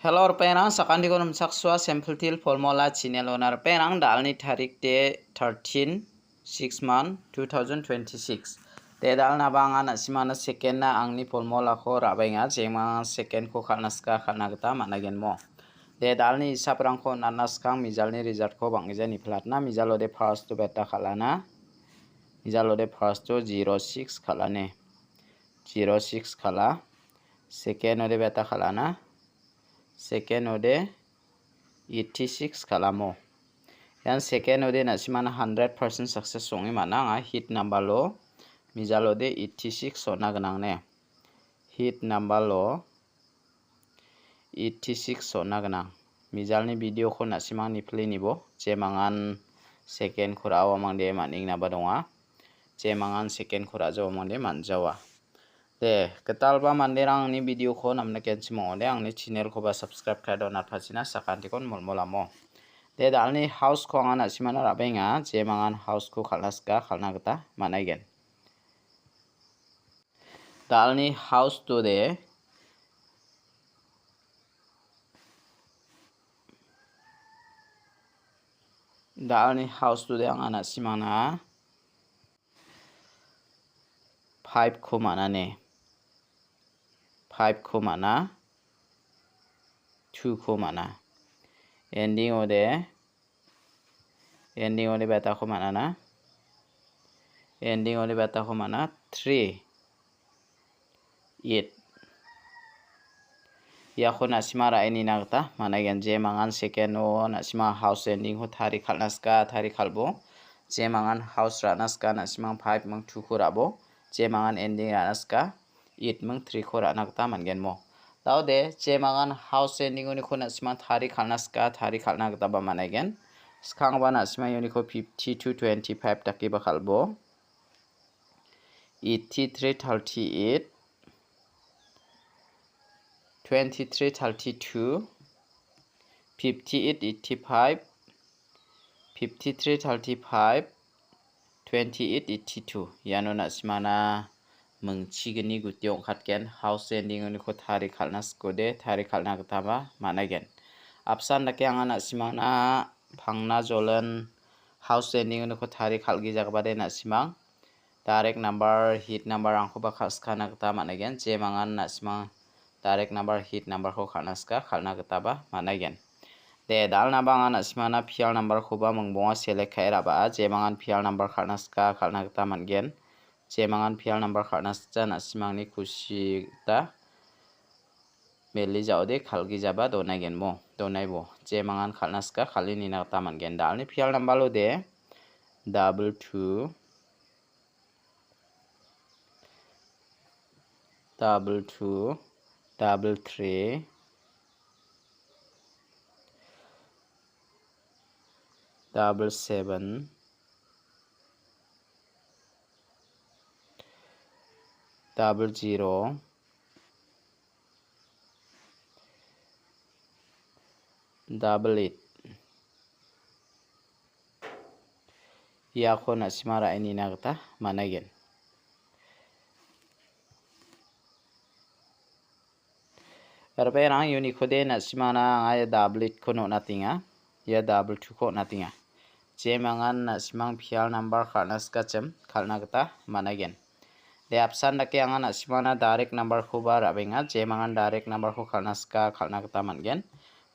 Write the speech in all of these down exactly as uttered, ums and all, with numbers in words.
Hello, ripengrang, sakantiko nomsaksua Simple Teer Formula channel-ona. Ripengrang, dalni tarik de thirteen, six month, two thousand twenty-six. De dalna bang·a na·simana second-na angni formula-ko ra·baenga, jemangan second-ko kal·na sika kal·na gita man·agenmo. De dalni hisaprangko on·atna skang mijalni result-ko bang·gija niplatna, mijalo de first-o beta kal·ana, mijalo de first-o zero six kal·ane, zero six kal·a, second-o de beta kal·ana, second-o de eighty-six kal·amo. Ian second-o de na·simana hundred percent success ong·e man·a, anga hit number-o, mijalo de eighty-six on·a gnang ne. Hit number-o eighty-six on·a gnang. Mijalni video-ko na·simang nipile nibo, jemangan second-ko ra·o amangde man·engnaba donga. Jemangan second-ko ra·jao amangde man·jawa. De, gitalba manderang angni video-ko namnikenchim ong·ode, angni channel-koba subscribe ka·e donatpachina sakantikon molmolamo. De, dalni house-ko anga na·simana ra·baenga, jemangan house-ko kal·na sika, kal·na gita man·aigen. Dalni house-o de, dalni house-o de anga na·simana five-ko man·ane. Five-ko man·a. Two-ko man·a. Ending-o de, ending-o de beta-ko man·ana. Ending-o de beta-ko man·a. Three. Eight. Iako na·sima ra·e nina gita man·aigen. Jemangan second-o na·sima house ending-ko tari kal·na sika, tari kal·bo. Jemangan house ra·na sika, na·simang five ming two-ko ra·bo. Jemangan ending ra·na sika, eight ming three-ko ra·na gita man·genmo. Daode, jemangan house ending-oniko na·simang tari kal·na sika, tari kal·na gitaba man·aigen. Skangba na·sima ianiko fifty to twenty-five dakeba kal·bo. Eighty-three thirty-eight, twenty-three thirty-two, fifty-eight eighty-five, fifty-three thirty-five, twenty-eight eighty-two. Iano na·simana mingchigni guti ong·katgen. House ending-oniko tari kal·na sikode, tari kal·na gitaba man·aigen. Apsan dake anga na·simangna pangna jolen house ending-oniko tari kal·gijagipade na·simang direct number, hit number-rangkoba kal·skana gita man·aigen. Jemangan na·simang direct number, hit number-ko kal·na sika, kal·na gitaba man·aigen. De, dalnaba anga na·simana pial number-koba mingbonga select ka·e ra·baa. Jemangan pial number kal·na sika, kal·na gita man·gen. Jemangan pial number kal·na sika, na·simangni kusi gita meli ja·ode kal·gijaba donaigenmo, donaibo. Jemangan kal·na sika, kal·e nina gita man·gen. Dalni pial number-o de, double two, double two, double three, double seven, double zero, double eight. Iako na·sima ra·e nina gita man·aigen. Ripengrang, uniko de na·simana anga ia double eight-ko on·atenga. Ia double two-ko on·atenga. Jemangan na·simang pial number kal·na sikachim kal·na gita man·aigen. De, apsan dake anga na·simana direct number-koba ra·benga. Jemangan direct number-ko kal·na sika, kal·na gita man·gen.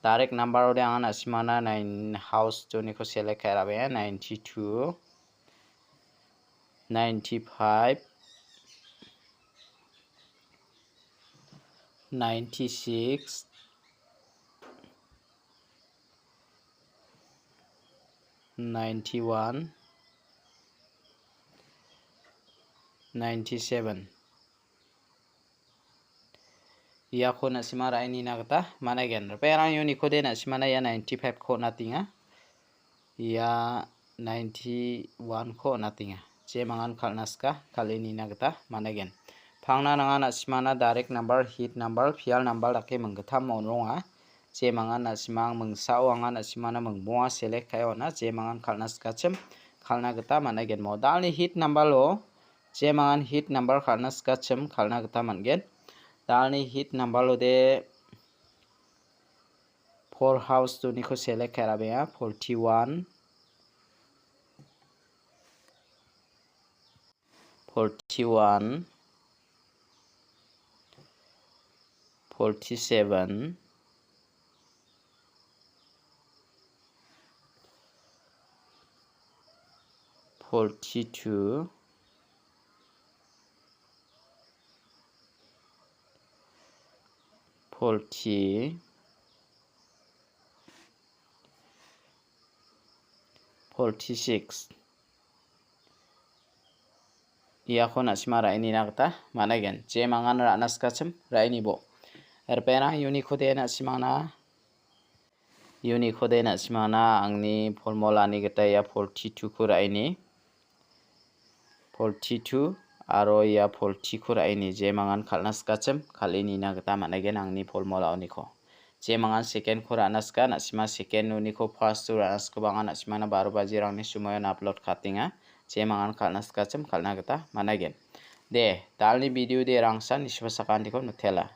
Direct number-ode anga na·simana nine house-oniko select ka·e ra·benga. Ninety-two, ninety-five, ninety-six, ninety-one, ninety-seven. Iako na·sima ra·e nina gita man·aigen. Ripengrang, uniko de na·simana ia ninety-five-ko on·atenga. Ia ninety-one-ko on·atenga. Jemangan kal·na sika, kal·e nina gita man·aigen. Pangna nanga na·simana direct number, hit number, pial number dake minggittam on·ronga. Jemangan na·simang mingsao anga na·simana mingbonga select ka·e on·a. Jemangan kal·na sikachim kal·na gita man·aigenmo. Dalni hit number-o jemangan hit number kal·na sikachim kal·na gita man·gen. Dalni hit number-ode Four house two-niko select ka·e ra·benga. Forty-one, forty-one, forty-seven, forty-two, forty, forty-six. Iako na·sima ra·e nina gita man·aigen. Jemangan ra·na sikachim ra·e nibo. Erpena uniko de na·simangna. Uniko de na·simangna angni formulani gita ia forty-two-ko ra·eni. Forty-two aro ia forty-ko ra·eni. Jemangan kal·na sikachim kal·e nina gita man·aigen angni formulaoniko. Jemangan second-ko ra·na sika, na·sima second uniko first-o ra·na sikoba anga na·simangna baro bajirangni sumoion upload ka·atenga. Jemangan kal·na sikachim kal·na gita man·aigen. De, dalni video de rangsan nisiba sakantikon mitela.